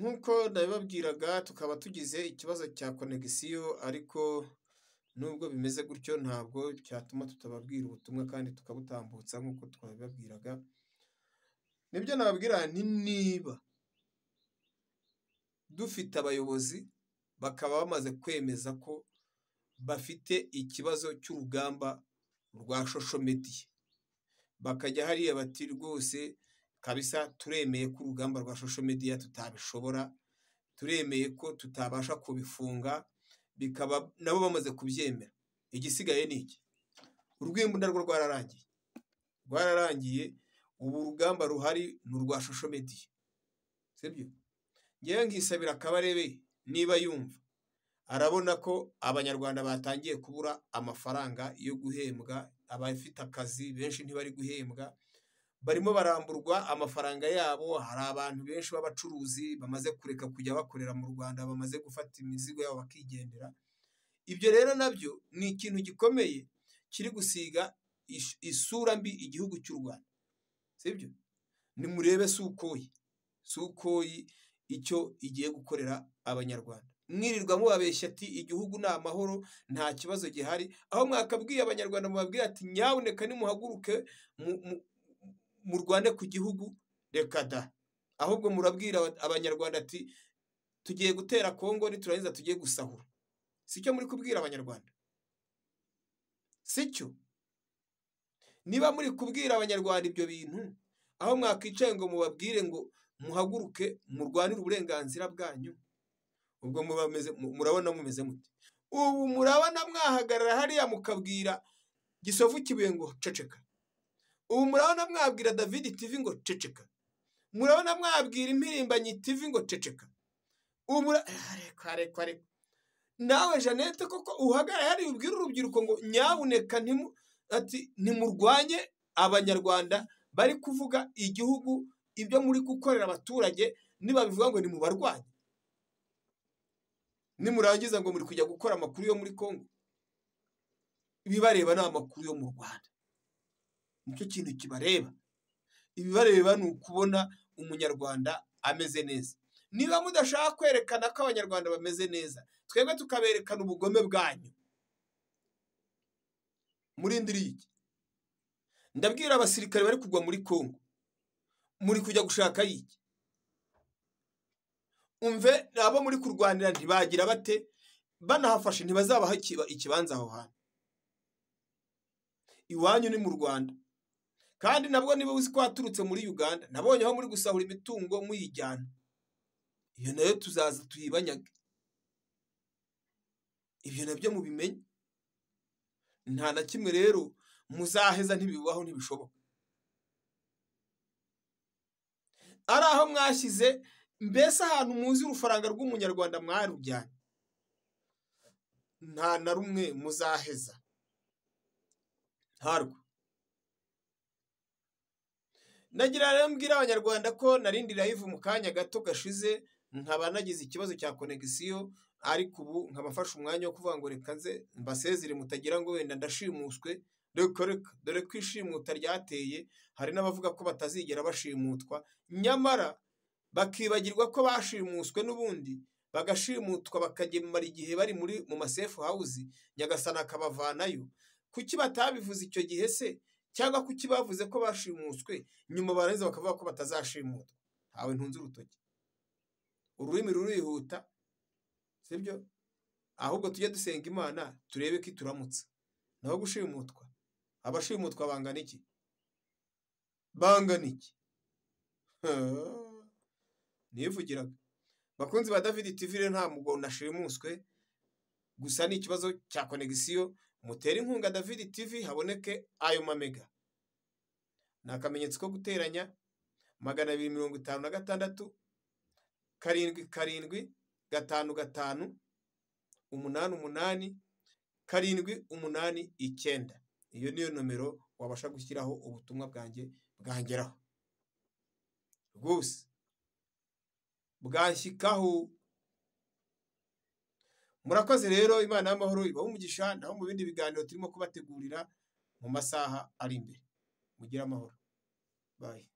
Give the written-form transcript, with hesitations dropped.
Nk'uko ndabibabwiraga, tukaba tugize ikibazo cya connexion, ariko nubwo bimeze gutyo ntabwo cyatuma tutababwira ubutumwa kandi tukabutambutsa nk'uko twabibabwiraga. Nibyo nababwira nti niba dufite abayobozi bakaba bamaze kwemeza ko bafite ikibazo cy'urugamba rwa social media, bakajya hariya bati rwose kabisa turemeye ko urugamba rwa social media tutabishobora, turemeye ko tutabasha kubifunga, bikaba nabo bamaze kubyemera. Igisigaye ni iki? Urw'imbunda rwo rwararangiye, rwararangiye. Ubu urugamba ruhari ni urwa social media, sibyo? Ngewe ngisabira Kabarebe niba yumva, arabona ko Abanyarwanda batangiye kubura amafaranga yo guhembwa, abafite akazi benshi ntibari guhembwa, barimo baramburwa amafaranga yabo. Hari abantu benshi b'abacuruzi bamaze kureka kujya bakorera mu Rwanda, bamaze gufata imizigo yabo bakigendera. Ibyo rero nabyo ni ikintu gikomeye kiri gusiga isura mbi igihugu cy'u Rwanda, sibyo? Nimurebe Sukhoi, Sukhoi icyo igiye gukorera Abanyarwanda. Mwirirwa mubabeshya ati igihugu ni amahoro, nta kibazo gihari, aho mwakabwiye Abanyarwanda mubabwira ati nyabuneka nimuhaguruke murwane ku gihugu, reka da. Ahubwo murabwira Abanyarwanda ati tugiye gutera Kongo, niturangiza tugiye gusahura. Sicyo muri kubwira Abanyarwanda, sicyo? Niba muri kubwira Abanyarwanda ibyo bintu, aho mwakwicaye ngo mubabwire ngo muhaguruke murwanire uburenganzira bwanyu, ubwo murabona mumeze mute? Ubu murabona mwahagarara hariya mukabwira Gisovu Kibuye ngo ceceka? Ubu murabona mwabwira David TV ngo ceceka? Murabona mwabwira Impirimbanyi TV ngo ceceka? Ubu reka reka reka. Nawe Jeannette koko uhagarara hariya ubwira urubyiruko ngo nyabuneka ati ntimurwanye Abanyarwanda bari kuvuga igihugu, ibyo muri gukorera abaturage nibabivuga ngo nimubarwanye, nimurangiza ngo muri kujya gukora amakuru yo muri Kongo. Ibibareba ni amakuru yo mu Rwanda, nicyo kintu kibareba. Ibibareba ni ukubona Umunyarwanda ameze neza. Niba mudashaka kwerekana ko Abanyarwanda bameze neza, twebwe tukaberekana ubugome bwanyu. Murindiriye iki? Ndabwira abasirikare bari kugwa muri Kongo, muri kujya gushaka iki? Umve abo muri kurwanira ntibagira bate, banahafashe ntibazabaha ikibanza aho hantu. Iwanyu ni mu Rwanda, kandi nabwo niba uzi ko waturutse muri Uganda, nabonye aho muri gusahura imitungo muyijyana, iyo nayo tuzaza tuyibanyage. Ibyo nabyo mubimenye. Nta na kimwe rero muzaheza, ntibibaho, ntibishoboka. Ari aho mwashyize mbese ahantu muzi urufaranga rw'Umunyarwanda mwarujyanye, nta na rumwe muzaheza, ntarwo. Nagira rero mbwira Abanyarwanda ko narindi live mu kanya gato gashize, nkaba nagize ikibazo cya connexion, ariko ubu nkaba mfashe umwanya wo kuvuga ngo reka nze mbasezere, mutagira ngo wenda ndashimuswe. Reka reka, dore ko ishimuta ryateye, hari n'abavuga ko batazigera bashimutwa, nyamara bakibagirwa ko bashimuswe n'ubundi, bagashimutwa bakagemara igihe bari muri mu masafe house, Nyagasana akabavanayo. Kuki batabivuze icyo gihe se? Cyangwa kuki bavuze ko bashimuswe nyuma barangiza bakavuga ko batazashimutwa? Ntawe ntunze urutoki, ururimi rurihuta, sibyo? Ahubwo tujye dusenga Imana turebe ko ituramutsa. Naho gushimutwa, abashimutwa bangana iki? Bangana iki? Nivugiraga. Bakunzi ba David TV rero nta mugabo nashimuswe, gusa ni ikibazo cya connexion. Mutere inkunga David TV haboneke ayo mamega. Ni akamenyetso ko guteranya 256 7 7 5 5 8 8 7 8 9. Iyo niyo nomero wabasha gushyiraho ubutumwa bwanjye bwangeraho rwose, bwanshyikaho. Murakoze rero, Imana y'amahoro ibahe umugisha, naho mu bindi biganiro turimo kubategurira mu masaha ari imbere. Mugire amahoro. Bye.